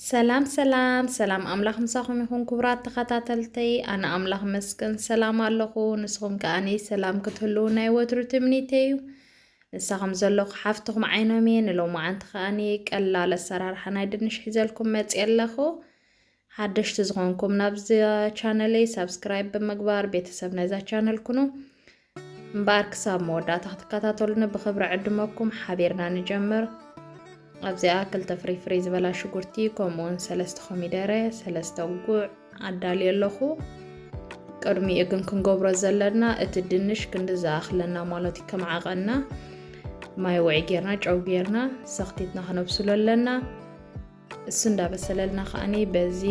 ሰላም ሰላም ሰላም፣ ኣምላኽ ምሳኹም ይኹን ክቡራት ተኸታተልተይ። ኣነ ኣምላኽ መስገን ሰላም ኣለኹ፣ ንስኹም ከኣኒ ሰላም ክትህልዉ ናይ ወትሩ ትምኒተይ እዩ። ንሳኹም ዘለኹ ሓፍትኹም ዓይኖም እየ። ንሎማዓንቲ ከኣኒ ቀላል ኣሰራርሓ ናይ ድንሽ ሒዘልኩም መፅእ ኣለኹ። ሓደሽቲ ዝኾንኩም ናብዚ ቻነለይ ሳብስክራይብ ብምግባር ቤተሰብ ናይዛ ቻነል ኩኑ። እምበኣር ክሳብ መወዳእታ ክትከታተሉኒ ብኽብሪ ዕድመኩም። ሓቢርና ንጀምር። ኣብዚኣ ክልተ ፍሪ ፍሪ ዝበላ ሽጉርቲ፣ ከምኡውን ሰለስተ ኮሚደረ፣ ሰለስተ ጉዕ ኣዳልየ ኣለኹ። ቅድሚኡ ግን ክንገብሮ ዘለና፣ እቲ ድንሽ ክንዲ ዝኣኽለና ማለት እዩ፣ ከም ዓቐንና ማይ ውዒ ጌርና፣ ጨው ጌርና፣ ሰኽቲትና ክነብስሎ ኣለና። እሱ እንዳበሰለልና ከኣኒ በዚ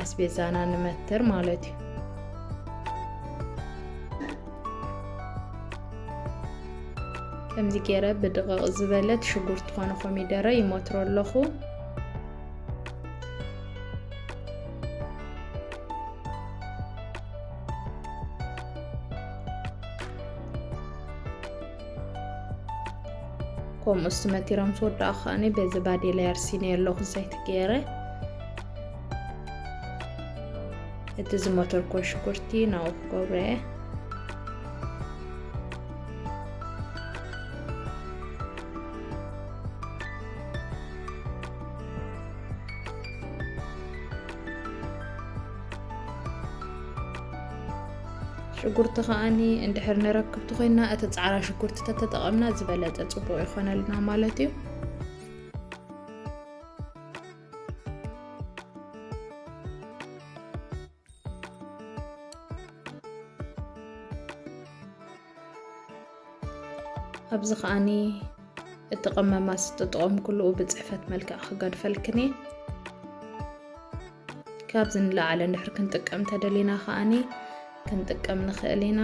ኣስቤዛና ንመትር ማለት እዩ። ከምዚ ገይረ ብድቕቕ ዝበለት ሽጉርቲ ኮነ ኮሚደረ ይመትሮ ኣለኹ። ከምኡ እስቲ መቲሮም ዝወዳእኹ ከኣኒ በዚ ባዴላ ኣርሲነ ኣለኹ፣ ዘይቲ ገይረ። እቲ ዝመተርኮ ሽጉርቲ ናብኡ ክገብሮ እየ። ሽጉርቲ ከኣኒ እንድሕር ነረክብቲ ኮይና፣ እቲ ጻዕዳ ሽጉርቲ ተተጠቐምና ዝበለጸ ጽቡቕ ይኾነልና ማለት እዩ። ኣብዚ ከኣኒ እቲ ቀመማት ዝተጠቐምኩሉ ብጽሕፈት መልክዕ ክገድፈልክን እየ። ካብዚ ንላዕሊ እንድሕር ክንጥቀም ተደሊና ከኣኒ ክንጥቀም ንኽእል ኢና።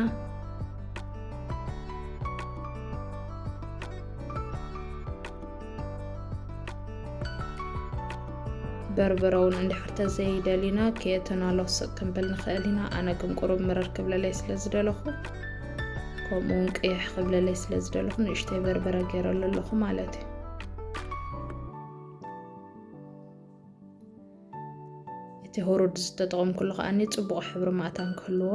በርበረ እውን እንድሕር ተዘይደሊና ከየእተናሉ ስቕ ክንብል ንኽእል ኢና። ኣነ ግን ቁሩብ ምረር ክብለለይ ስለ ዝደለኹ፣ ከምኡ እውን ቅይሕ ክብለለይ ስለ ዝደለኹ ንእሽተይ በርበረ ገይረሉ ኣለኹ ማለት እዩ። እቲ ሁሩድ ዝተጠቐምኩሉ ከኣኒ ጽቡቕ ሕብሪ ማእታን ክህልዎ።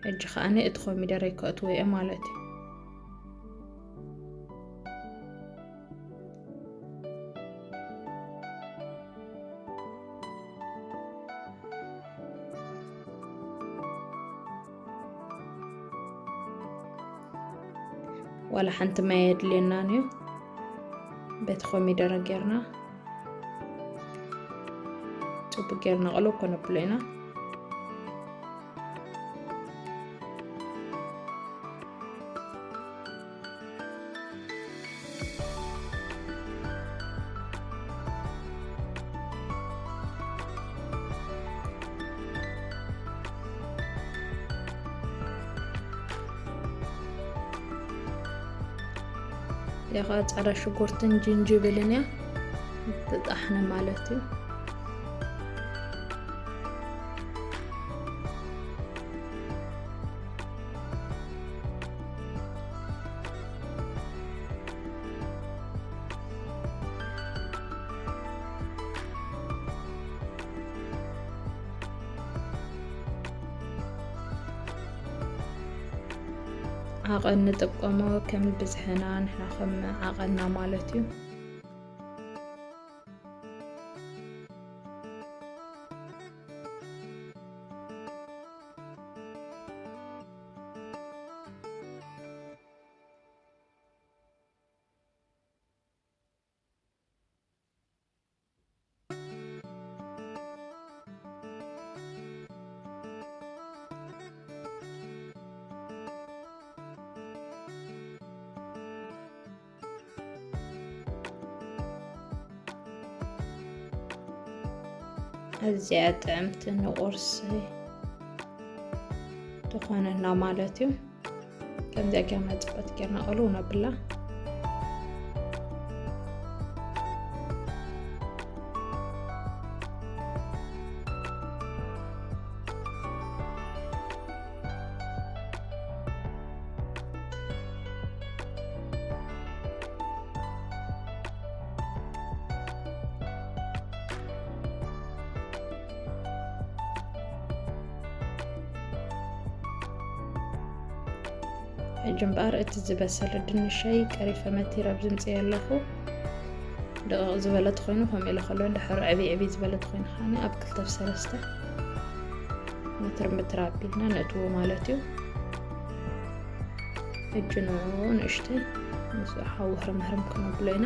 ሕጂ ከኣኒ እቲ ኮሚደረ ከእትዎ እየ ማለት እዩ። ዋላ ሓንቲ ማይ የድልየናን እዩ። በቲ ኮሚደረ ጌርና ጽቡቅ ጌርና ቅልው ከነብሎ ኢና። ያኻ ጻዕዳ ሽጉርትን ጅንጅብልን እያ ትጣሕነ ማለት እዩ። ዓቐን ንጥቀሞ ከም ብዝሕና ንሕና ከም ዓቐንና ማለት እዩ። ኣዝያ ጥዕምቲ ንቁርሲ ትኾነና ማለት እዩ። ከምዚኣ ጌርና ጽፈት ጌርና ቅልው ነብላ። ሕጂ እምበኣር እቲ ዝበሰለ ድንሸይ ቀሪፈ መቲረ ኣብ ዝምፅእ ኣለኹ። ደቐቕ ዝበለ ተኾይኑ ከምኡ ኢለ ከሎ፣ እንድሕር ዕብይ ዕብይ ዝበለ ተኾይኑ ከዓኒ ኣብ ክልተ ብሰለስተ ምትር ምትር ኣቢልና ነእትዎ ማለት እዩ። ሕጂ ንዕኡ ንእሽተይ ምስ ሓዊ ህርም ህርም ክነብሎ ኢና።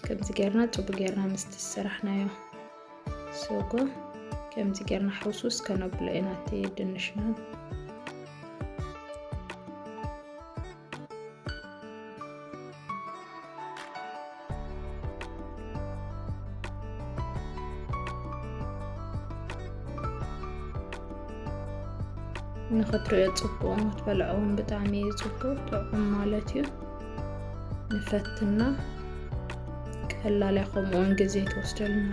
ከምዚ ጌርና ጽቡቅ ጌርና ምስቲ ዝሰራሕናዮ ሰጎ ከምዚ ጌርና ሕውስውስ ከነብሎ ኢና እቲ ድንሽና። ንኽትሪኦ ጽቡቕ፣ ንኽትበልዖ እውን ብጣዕሚ እዩ ጽቡቕ፣ ጥዑም ማለት እዩ። ንፈትና፣ ቀላል እያ፣ ከምኡ እውን ግዜ ትወስደልና።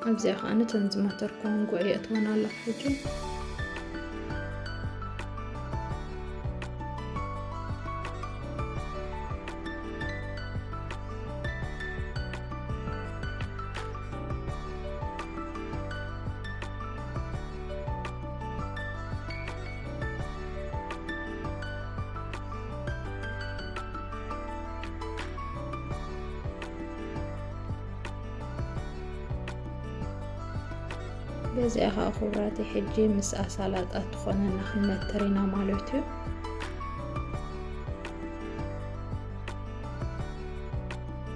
ኣብዚኣ ኸዓ ነተን ዝመተርኩወን ጉዕ የእትወን ኣለኹ ሕጂ። በዚኣ ኸዓ ክቡራተይ ሕጂ ምስኣ ሳላጣ ትኾነና ክንመትር ኢና ማለት እዩ።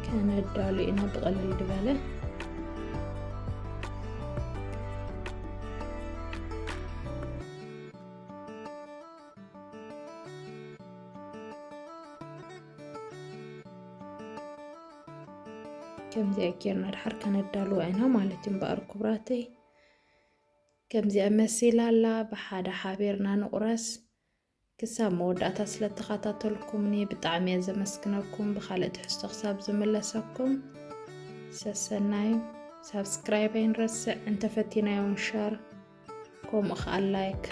ከነዳሉ ኢና ብቐሊል ዝበለ። ከምዚኣ ጌርና ድሓር ከነዳልዋ ኢና ማለት እዩ። እምበኣር ክቡራተይ፣ ከምዚኣ መሲላ ኣላ። ብሓደ ሓቢርና ንቑረስ። ክሳብ መወዳእታ ስለ እተኸታተልኩምኒ ብጣዕሚ እየ ዘመስግነኩም። ብኻልእ ትሕዝቶ ክሳብ ዝምለሰኩም ሰሰናዩ። ሳብስክራይብ ኣይንረስዕ፣ እንተፈቲናዮን ሸር፣ ከምኡ ኸዓ ላይክ።